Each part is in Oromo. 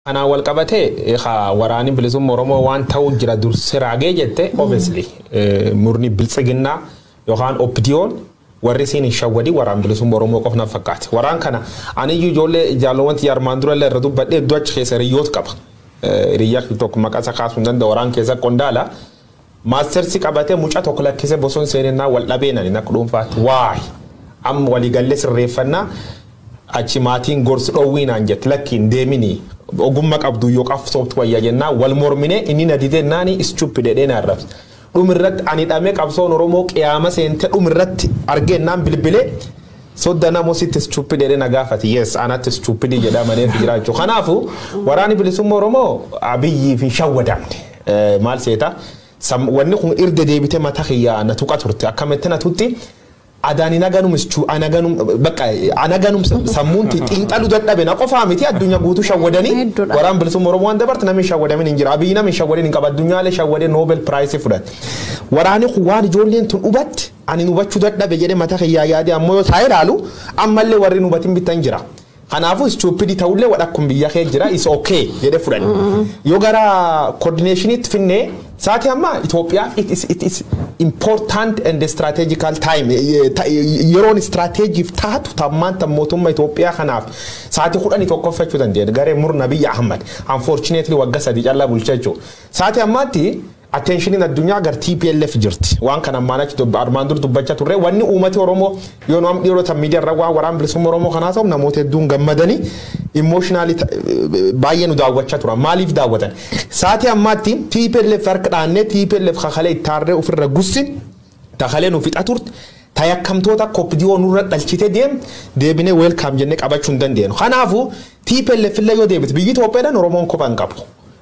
Kanaan wal qabatee waraanni bilisummaa Oromoo waan ta'uu jira dursee raagee jette, obviously murni biltsiginnaa yookaan OPDO'n warri isiin hin shawwadii waraan bilisummaa Oromoo qofa na fakkaate. Waraan kana aniyyuu ijoollee jaalowwan armaan dura illee irra dubbadhee iddoo achi keessa hiriyoota qaba. Hiriyyaa tokko maqaa isaa kaasuu hin danda'u, waraan keessa qondaala. Masters qabatee mucaa tokko lakkisee bosona seenennaa wal dhabeenani akka dhuunfaatti. Waay, amma waliigallee sirreeffannaa achi maatiin gorsi dhoowwiinaan jette, lakkiin deeminii ogummaa qabdu yoo qabsooftu wayya jennaa wal mormine, inni na didee naani stupid jedhee na arrabse. Dhumirratti ani dhamee qabsoon Oromoo qiyaama seente dhumirratti argeennaan bilbilee sodda namoo sitti stupid jedhee na gaafate. Yes, anatti stupid jedhaa malee jiraachuu. Kanaafuu waraanni bilisummaa Oromoo Abiyyii fi shawwadamne. Maal seeta? Wanni kun irda deebitee mataa kiyyaa na tuqa turte. Akkamitti na tutti? Adaani naganum anaganum bakka anaganum sammuun xiinxaluu dadhabe. Na qofaa miti, addunyaa guutuu shawwadanii waraan bilisummaa Oromoo waan dabarte namni shawwadamin hin jira. Abiyyi namni shawwadin hin qaba, addunyaalee shawwadee Nobel Prize fudhate. Waraanni kun waan ijoolleen tun hubatte ani hubachuu dadhabe jedhee mataa kiyyaa yaade, ammoo yoo taa'ee ilaalu ammallee warri hin hubatin bittan jira. Kanaafuu stupid ta'ullee wadhakkun biyya kee jira, is okay jedhee fudhanne. Yoo gara coordinationitti finnee, sa'aatii ammaa Itoophiyaaf it is important and strategical time, yeroon istirateejiif taatu tammaan tan mootummaa Itoophiyaa kanaaf sa'aatii 11ffachuu dandeenya. Garee murna Abiyyi Ahmad unfortunately waggaa 3 callaa bulcha jechuudha. Sa'aatii ammaatti attentioniin addunyaa gar TPLF jirti. Waan kana ammaan achi armaan dur dubbachaa turre. Wanni uummati Oromoo yoo nu dhiirota tan miidiyaa irra waan waraan bilisummaa Oromoo kanaa ta'u namoota hedduun gammadanii emotionally baay'ee nu daawwachaa turan. Maaliif daawwatan? Sa'aatii ammaatti TPLF harka dhaannee TPLF kakalee ittaarree ofirra gussin takalee nu fixa turte. Tayakkamtoota OPDO nurra dhalchite deem deebinee welcome jennee qabachuu hin dandeenyu. Kanaafuu TPLF illee yoo deebite biyyi Itoophiyaadhaan Oromoon kophaa hin qabu.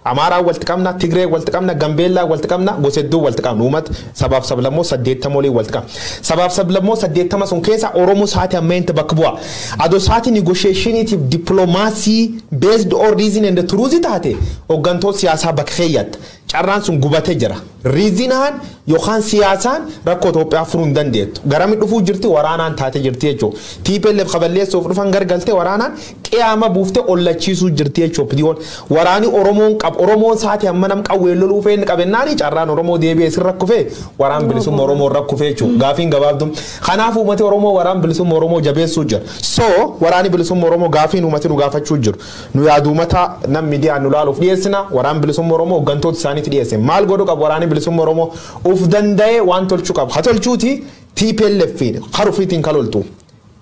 Amaaraa walitti qabna, Tigree walitti qabna, Gambeellaa walitti qabna, gosa hedduu walitti qabna. Uummata sabaaf sablammoo 80 olii walitti qabna. Sabaaf sablammoo 80 sun keessa Oromoo sa'aatii ammayyatti bakka bu'a. Adoo sa'aatii negotiationiitiif dippiloomaasii based on reason and truth taate hooggantoota siyaasaa bakka keeyyatta. Carraan sun gubatee jira. Reasonaan yookaan siyaasaan rakkoo Itoophiyaa furuu hin dandeettu. Garami dhufuu jirti, waraanaan taate jirti jechuudha. TPLF kaballeessuuf dhufan gargaltee waraanaan qiyaama buuftee ollachiisuu jirti jechuudha. OPDO'n waraani Oromoon qabu, Oromoon sa'aatii amma nam qawwee loluu feen qabennaani carraan Oromoo deebi'ee sin rakkufee waraan bilisummaa Oromoo rakkufee jechuudha. Gaafiin gabaabdu. Kanaaf uummati Oromoo waraan bilisummaa Oromoo jabeessuu jira. So waraani bilisummaa Oromoo gaafiin uummati nu gaafachuu jiru. Nu yaadu uummata nam miidiyaan nu laaluuf dhiyeessina. Waraan bilisummaa Oromoo hooggantoota isaaniitti dhiyeesse. Maal godhuu qabu waraani bilisummaa Oromoo? Uf danda'ee waan tolchuu qabu. Haa tolchuuti TPLF harufiitiin kaloltu.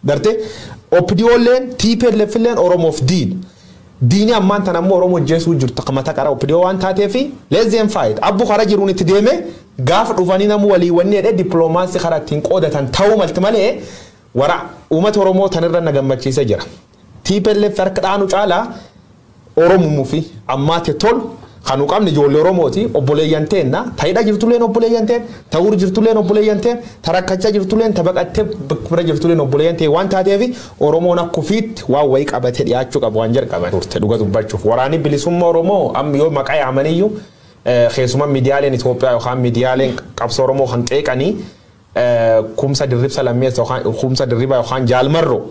Garte OPDOlleen TPLF illeen Oromoof diin. Diini ammaan tan ammoo Oromoo jeesuu jirtu mata qara OPDO waan taateefi let them fight. Abbu karaa jiruun itti deeme gaafa dhufanii namu walii wanni jedhee dippiloomaasii karaa ittiin qoodatan ta'uu malti malee wara uummata Oromoo tanirra na gammachiisee jira. TPLF harka dhaanu caalaa Oromumuu fi ammaatti tolu kan qabne ijoollee Oromooti, obboleeyyan teenna ta'idha jirtulleen obboleeyyan teen, ta'uur jirtulleen obboleeyyan teen, tarakkachaa jirtulleen, tabaqattee bira jirtulleen obboleeyyan teen waan taateef Oromoon akka ofiitti waan wayii qabatee dhiyaachuu qabu waan jalqaban turte. Dhuga dubbachuuf waraanni bilisummaa Oromoo amma yoo maqaa yaamaniyyuu keessumaa miidiyaaleen Itoophiyaa yookaan miidiyaaleen qabsoo Oromoo kan qeeqanii Kumsa Dirribsa Lammeessa yookaan Kumsa Dirriba yookaan Jaalmarro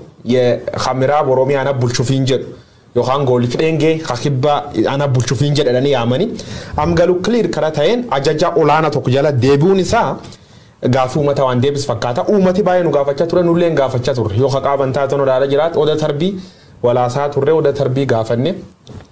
Kamiraab Oromiyaa na bulchuufiin jedhu yookaan Goolichi Dheengee kakibba ana bulchuufiin jedhanii yaamanii am galu clear karaa ta'een ajaja olaanaa tokko jala deebi'uun isaa gaafii uummata waan deebis fakkaata. Uummati baay'ee nu gaafachaa ture, nullee gaafachaa turre. Yoo haqaaban taatan olaanaa jiraatu Oda Tarbii walaasaa turre, Oda Tarbii gaafanne,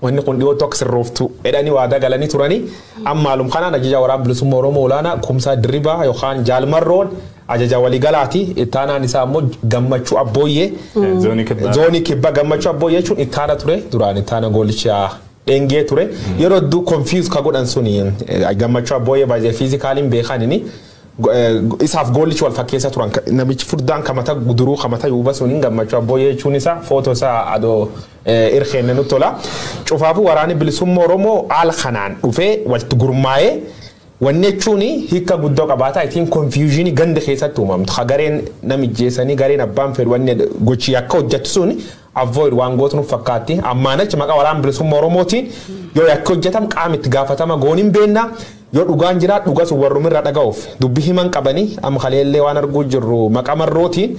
wanni kun dhiyootti akka sirrooftu jedhanii waadaa galanii turanii. Ammaalum kanaan ajaja waraana bilisummaa Oromoo olaanaa Kumsaa Dirribaa yookaan Jaalmarroon ajaja waliigalaati. Ittaanaan isaa immoo Gammachuu Abbooyyee. Zoonii Kibbaa. Zoonii Kibbaa. Gammachuu Abbooyyee jechuun ittaana ture, duraan ittaana Goolichaa Dheengee ture. Yeroo hedduu confuse ka godhan suni Gammachuu Abbooyyee baay'ee physicaliin beekanini. Isaaf Goolichi wal fakkeessa turan. Namichi furdaan kamata guduruu kamata yuuba suniin Gammachuu Abbooyyee jechuun isaa footoo isaa adoo irkeenne nutti tola. Cufaafuu waraanni bilisummaa Oromoo haala kanaan dhufee walitti gurmaa'ee wanni jechuun hiika guddoo qabaata. Ittiin confusionii ganda keessatti uumamtu. Ha gareen namijjeessanii gareen abbaan fedhu wanni gochi akka hojjettu sun avoid waan gootu nuuf fakkaatti. Ammaan achi maqaa waraana bilisummaa Oromootiin yoo yakka hojjetam qaama itti gaafatama gooniin beennaa. Yoo dhugaan jira dhuga sun warrumirra dhaga'uuf dubbi himan qabanii amma kaleellee waan arguu jirru maqaa Marrootiin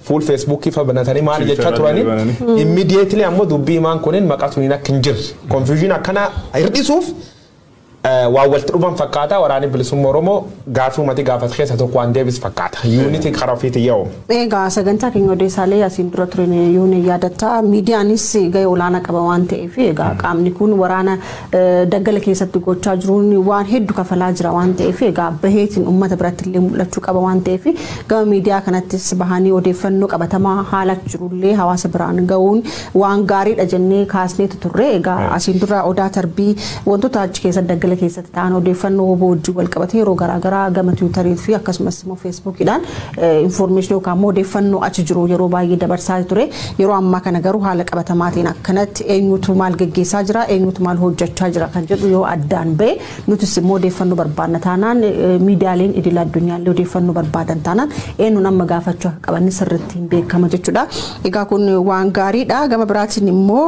Fuul Feesbuukii fa banatanii maal jechaa turanii, immediately ammoo dubbii himaan kunin maqaa suniin akka hin jirre confusion akkana hir'isuuf waan walitti dhufan fakkaata. Waraanni bilisummaa Oromoo gaafii uummati gaafatu keessa tokko waan deebis fakkaata. Yuunitiin karaa ofiitiin yaa'u. Egaa sagantaa keenya odeessaalee asiin dura ture yoon yaadatta, miidiyaanis gahee olaanaa qaba waan ta'eef, egaa qaamni kun waraana daggala keessatti gochaa jiruun waan hedduu kafalaa jira waan ta'eef, egaa baheetiin uummata biratti illee mul'achuu qaba waan ta'eef, gama miidiyaa kanattis bahanii odeeffannoo qabatamaa haala jirullee hawaasa biraan gahuun waan gaariidha jennee kaasneetu turre. Egaa asiin dura Odaa Tarbii wantoota achi keessa daggala keessatti ta'an odeeffannoo WBO wajjin wal qabatee yeroo garaagaraa gama Tiwiitarii fi akkasumas immoo Feesbuukiidhaan information yookaan immoo odeeffannoo achi jiru yeroo baay'ee dabarsaa ture. Yeroo ammaa kana garuu haala qabatamaatiin akkanatti eenyutu maal geggeessaa jira, eenyutu maal hojjechaa jira kan jedhu yoo addaan ba'e, nutis immoo odeeffannoo barbaadna taanaan, miidiyaaleen idil addunyaallee odeeffannoo barbaadan taanaan, eenyuun amma gaafachuu akka qaban sirriitti hin beekama jechuudha. Egaa kun waan gaariidha. Gama biraatiin immoo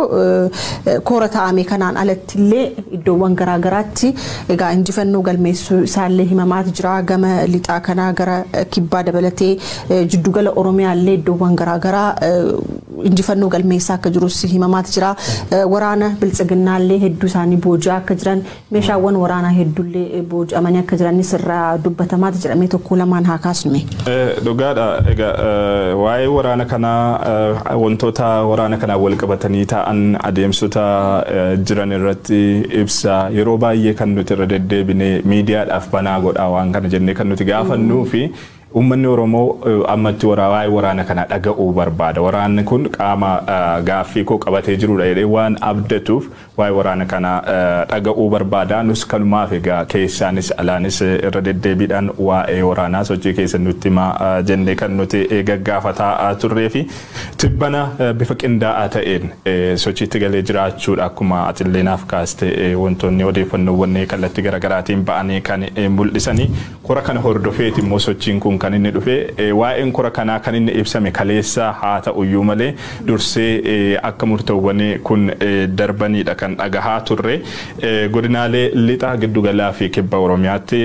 koora taa'ame kanaan alatti illee iddoowwan garaagaraatti egaa injifannoo galmeessuu isaallee himamaatu jira. Gama lixaa kanaa gara kibbaa dabalatee jiddugala Oromiyaallee iddoowwan garaagaraa injifannoo galmeessaa akka jirus himamaatu jira. Waraana biltsiginnaallee hedduu isaanii booji'aa akka jiran, meeshaawwan waraanaa hedduullee booji'amanii akka jiranis irraa dubbatamaatu jedhamee tokko lamaan haa kaasnume. Dhugaadha. Egaa waa'ee waraana kanaa, wantoota waraana kanaa wal qabatanii ta'an, adeemsota jiran irratti ibsa yeroo baay'ee kan nuti irra deddeebine miidiyaadhaaf banaa godhaa waan kana jennee kan nuti gaafannuu fi uummanni Oromoo ammatti waa'ee waraana kana dhaga'uu barbaada. Waraanni kun qaama gaaffii koo qabatee jirudha jedhee waan abdatuuf waa'ee waraana kana dhaga'uu barbaada. Nus kanumaaf egaa keessaanis alaanis irra deddeebiidhaan waa'ee waraanaa sochii keessa nutti himaa jennee kan nuti gaggaafataa turree fi tibbana bifa qindaa'aa ta'een sochiitti galee jiraachuudha, akkuma atillee naaf kaaste wantoonni odeeffannoowwan kallattii garaagaraatiin ba'anii kan mul'isanii. Kora kana hordofeeti immoo sochiin kun kan inni dhufe. Waa'een kora kanaa kan inni ibsame kaleessa haa ta'uyyuu malee dursee akka murtoowwan kun darbanidha kan dhagahaa turre. Godinaalee lixa, giddugalaa fi kibba Oromiyaatti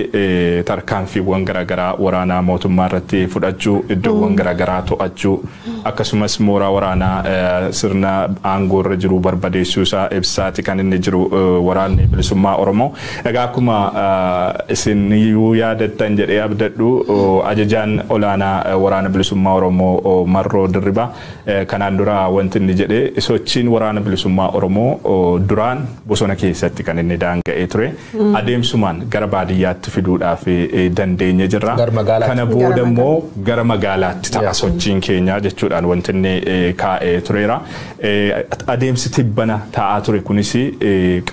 tarkaanfiiwwan garaagaraa waraanaa mootummaa irratti fudhachuu, iddoowwan garaagaraa to'achuu, akkasumas mooraa waraanaa sirna aangoo irra jiru barbadeessuu isaa ibsaati kan inni jiru waraanni bilisummaa Oromoo. Egaa akkuma isin iyyuu yaadattan jedhee abdadhu, ajajaan olaanaa waraana bilisummaa Oromoo Marroo Dirribaa kanaan dura wanti inni jedhe, sochiin waraana bilisummaa Oromoo duraan bosona keessatti kan inni daanga'ee ture. Adeemsumaan gara baadiyyaatti fiduudhaaf dandeenye jirra. Kana booda immoo gara magaalaatti ta'a sochiin keenya jechuudhaan wanti inni kaa'ee tureera. Adeemsi tibbana taa'aa ture kunis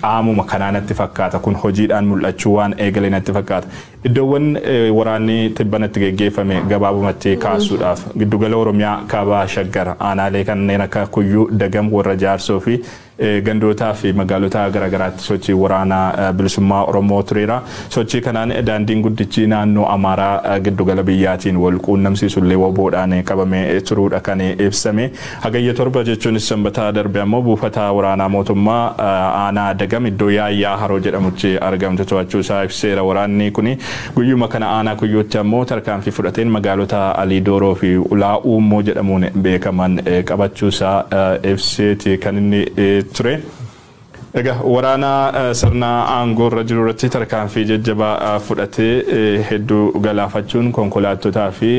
qaamuma kanaa natti fakkaata, kun hojiidhaan mul'achuu waan eegale natti fakkaata. Iddoowwan waraanni tibbanatti geggeeffame gabaabumatti kaasuudhaaf, giddugala Oromiyaa kaabaa Shaggar aanaalee kanneen akka Kuyyuu, Dagam, Warra Jaarsoo fi gandootaa fi magaalota garaagaraatti sochii waraanaa bilisummaa Oromoo tureera. Sochii kanaan daandiin guddichi naannoo Amaaraa giddugala biyyaatiin wal quunnamsiisullee WBOdhaan qabamee turuudha kan ibsame. Hagayya 7 jechuunis sanbataa darbe ammoo buufata waraanaa mootummaa aanaa Dagam iddoo Yaayyaa Haroo jedhamutti argamtu to'achuu isaa ibseera waraanni kuni. Guyyuma kana aanaa Kuyyuutti ammoo tarkaanfii fudhateen magaalota Alii Dooroo fi Ulaa Uummoo jedhamuun beekaman qabachuu isaa ibseeti kan inni ture. Egaa waraana sirna aangoo irra jiru irratti tarkaanfii jajjabaa fudhatee hedduu galaafachuun konkolaattotaa fi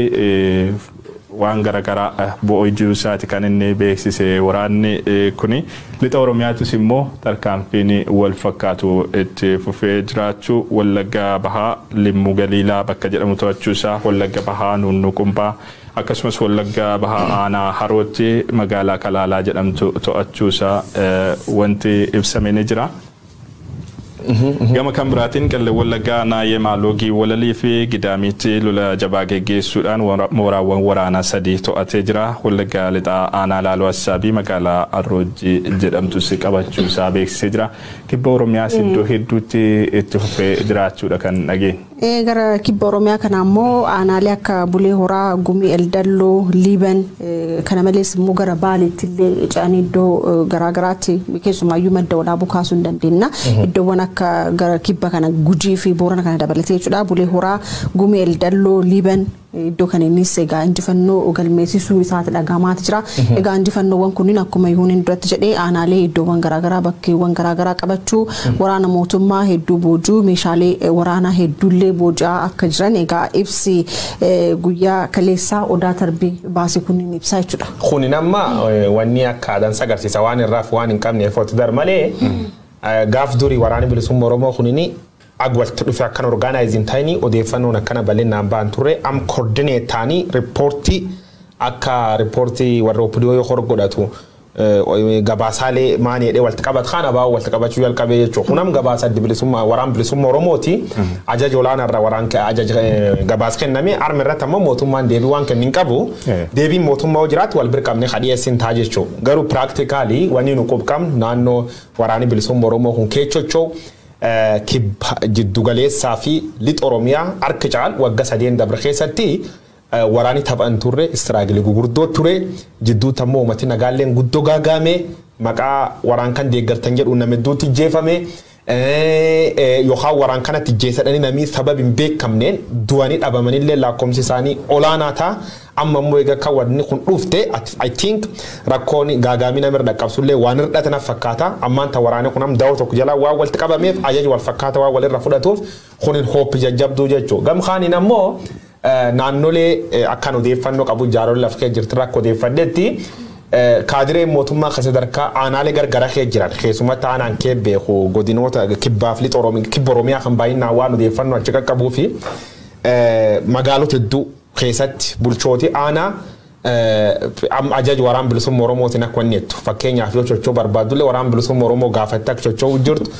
waan garaagaraa bo'oo isaati kan inni beeksise waraanni kuni. Lixa Oromiyaattis immoo tarkaanfiin wal fakkaatu itti fufee jiraachuu, Wallagga Bahaa Limmuu Galiilaa bakka jedhamu to'achuu isaa, Wallagga Bahaa Nuunnuqumbaa, akkasumas Wallagga Bahaa aanaa Harootti magaalaa Kalaalaa jedhamtu to'achuu isaa wanti ibsame ni jira. Gama kan biraatiin Qellem Wallaggaa Naayee Maaloogii Walalii fi Gidaamiitti lola jabaa geggeessuudhaan mooraawwan waraanaa sadii to'atee jira. Wallaggaa Lixaa aanaa Laaloo Assaabii magaalaa Arroojii jedhamtus qabachuu isaa beeksisee jira. Kibba Oromiyaas iddoo hedduutti itti fufee jiraachuudha kan dhageenye. Gara kibba Oromiyaa kana ammoo aanaalee akka Bulee Horaa, Gumii Eldalloo, Liiban, kana malees immoo gara Baaleetti illee ce'anii iddoo garaagaraatti, keessumaayyuu Madda Walaabuu kaasuu hin dandeenya. Iddoowwan akka gara kibba kana Gujii fi Boorana kana dabalatee jechuudha. Bulee Horaa, Gumii Eldalloo, Liiban, Iddoo kan innis egaa injifannoo galmeessisuu isaati dhagahamaati jira. Egaa injifannoowwan kunniin akkuma Yuuniin duratti jedhee aanaalee iddoowwan garaagaraa bakkeewwan garaagaraa qabachuu, waraana mootummaa hedduu boojuu, meeshaalee waraanaa hedduullee booji'aa akka jiran egaa ibsi guyyaa kaleessaa Odaa Tarbii baase kunniin ibsaa jechuudha. Kunin amma wanni akka aadaan agarsiisa waan irraaf waan hin qabneef dar malee, gaaf durii waraanni bilisummaa Oromoo kunini ag walitti dhufe akkan organizing ta'anii odeeffannoon akkana bal'inaan ba'an turre. Am coordinate ta'anii riippoortii akka riippoortii warra OPDO yoo godhatu gabaasaalee maani jedhee walitti qabatu kana baa'u walitti qabachuu jalqabee jechuudha. Kunam gabaasa addi bilisummaa waraan bilisummaa Oromooti. Ajaja olaanaa irraa waraan ajaja gabaas kenname arma irratti ammoo mootummaan deebii waan kennin qabu. Deebiin mootummaa yoo jiraatu wal bira qabnee kadhiyeessin ta'a jechuudha. Garuu practically wanni nu qabnu naannoo waraanni bilisummaa Oromoo kun keechochoo kibba jiddugaleessaa fi lixa Oromiyaa harka caal waggaa 3 dabre keessatti waraanni taphan turre, struggle gurguddoo ture. Jidduutti ammoo uummati nagaalleen guddoo gaagaame, maqaa waraan kan deeggartan jedhu nama hedduutti jeefame, yookaan waraan kanatti jeessadhanii namni sababa hin beekamneen du'anii dhabamanillee lakkoomsi isaanii olaanaa ta'a. Amma immoo egaa kan wanni kun dhufte, I think rakkoon gaagaamii nama irra dhaqqabsullee waan hir'ate na fakkaata. Ammaan ta waraanni kun am da'oo tokko jalaa waan walitti qabameef, ajaja wal fakkaata waan walirra fudhatuuf, kunin hope jajjabduu jechuudha. Gamkaaniin ammoo naannolee akkan odeeffannoo qabu jaarolii lafa kee jirti rakkoo odeeffadhetti, kaadireen mootummaa kan sadarkaa aanaalee gargaraa kee jiran, keessumatti aanaan kee beeku godinoota kibbaaf lixa kibba Oromiyaa kan baay'inaan waan odeeffannoo achi qaqqabuu fi magaalota hedduu keessatti bulchooti aanaa ajaja waraan bilisummaa Oromootiin akka wanni jettu. Fakkeenyaaf, yoo socho'uu barbaadullee waraan bilisummaa Oromoo gaafatte akka socho'uu jirtu,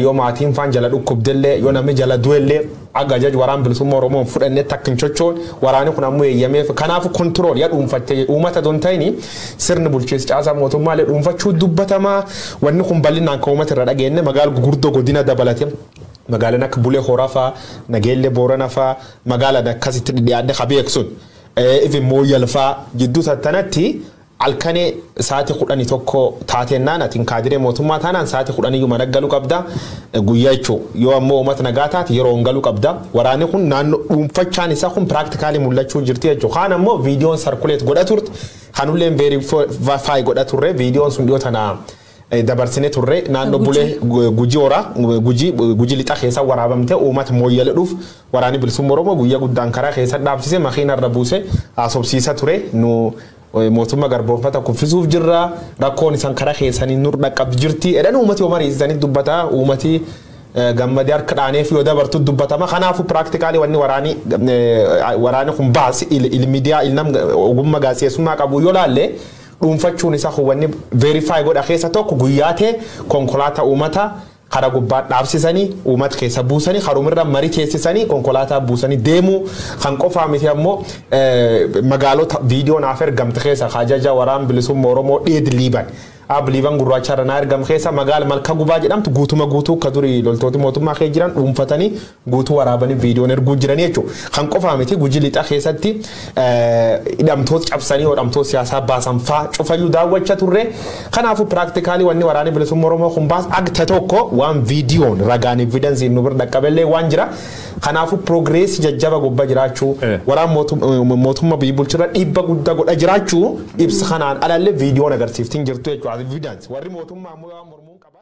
yoo maatiin faan jala dhukkubdellee, yoo namni jala du'ellee akka ajaja waraan bilisummaa Oromoo fudhannetti akka hin socho'uun waraanni kun ammoo eeyyameef. Kanaafuu control yaa dhuunfattee uummata don ta'ini sirni bulchiinsa caasaa mootummaalee dhuunfachuu dubbatamaa. Wanni kun bal'inaan kan uummata irra dhageenye magaala gurguddoo godina dabalate, magaalaan akka Bulee Horaa fa'aa, Nageellee Boorana fa'aa, magaalaan akkasitti dhiyaadde qabeeksun ifin Mooyyal fa'aa jidduu tattanatti halkanee sa'aatii 11 taatennaan atiin kaadiree mootummaa taanaan sa'aatii 10yyuu mana galuu qabda guyyaa jechuu. Yoo ammoo uummata nagaa taate yeroo hin galuu qabda. Waraanni kun naannoo dhuunfachaan isaa kun practically mul'achuu jirti jechuudha. Kaan ammoo viidiyoon circulate godha turte, kanulleen verify godha turre. Viidiyoon sun dhiyoo tana dabarsine turre, naannoo Bulee Gujii Horaa, Gujii lixa keessa waraabamte. Uummata Mooyyale dhuuf waraanni bilisummaa Oromoo guyyaa guddaan karaa keessa dhaabsise, makiina irra buuse, haasofsiisa ture. Nu mootummaa garboonfata kuffisuuf jirra, rakkoon isaan karaa keessanii nur dhaqqabdi jirti jedhan. Uummati yoo mariisisanii dubbata, uummati gammadee harka dhaaneef yoo dabartu dubbatama. Kanaafuu practically wanni waraanni kun baas miidiyaa ilnam ogummaa gaazexeessummaa qabu yoo laalle, dhuunfachuun isaa wanni verify godha keessa tokko guyyaa ta'e konkolaataa uummata karaa gubbaa dhaabsisanii, uummata keessa buusanii, karumirra marii teessisanii, konkolaataa buusanii deemuu kan qofaa miti. Ammoo magaalota viidiyoo naaf ergamte keessa ajaja waraan bilisummaa Oromoo dheed Liiban. Ab Liiban gurraacha irra naa ergam keessa magaala Malka Gubaa jedhamtu guutuma guutuu akka durii loltooti mootummaa kee jiran dhuunfatanii guutuu waraabanii viidiyoon erguu jiranii jechuudha. Kan qofaa miti, Gujii lixaa keessatti hidhamtoota cabsanii hidhamtoota siyaasaa baasan faa cufayyuu daawwachaa turre. Kanaafuu practically wanni waraanni bilisummaa Oromoo kun baas agta tokko waan viidiyoon ragaan evidence nu bira dhaqqaballee waan jira. Kanaafuu progress jajjaba gubbaa jiraachuu, waraan mootummaa biyya bulchirra dhiibba guddaa godha jiraachuu ibsa kanaan alallee viidiyoon agarsiiftiin jirtu jechuudha. Evidence warri mootummaa ammoo waan mormuun qaban.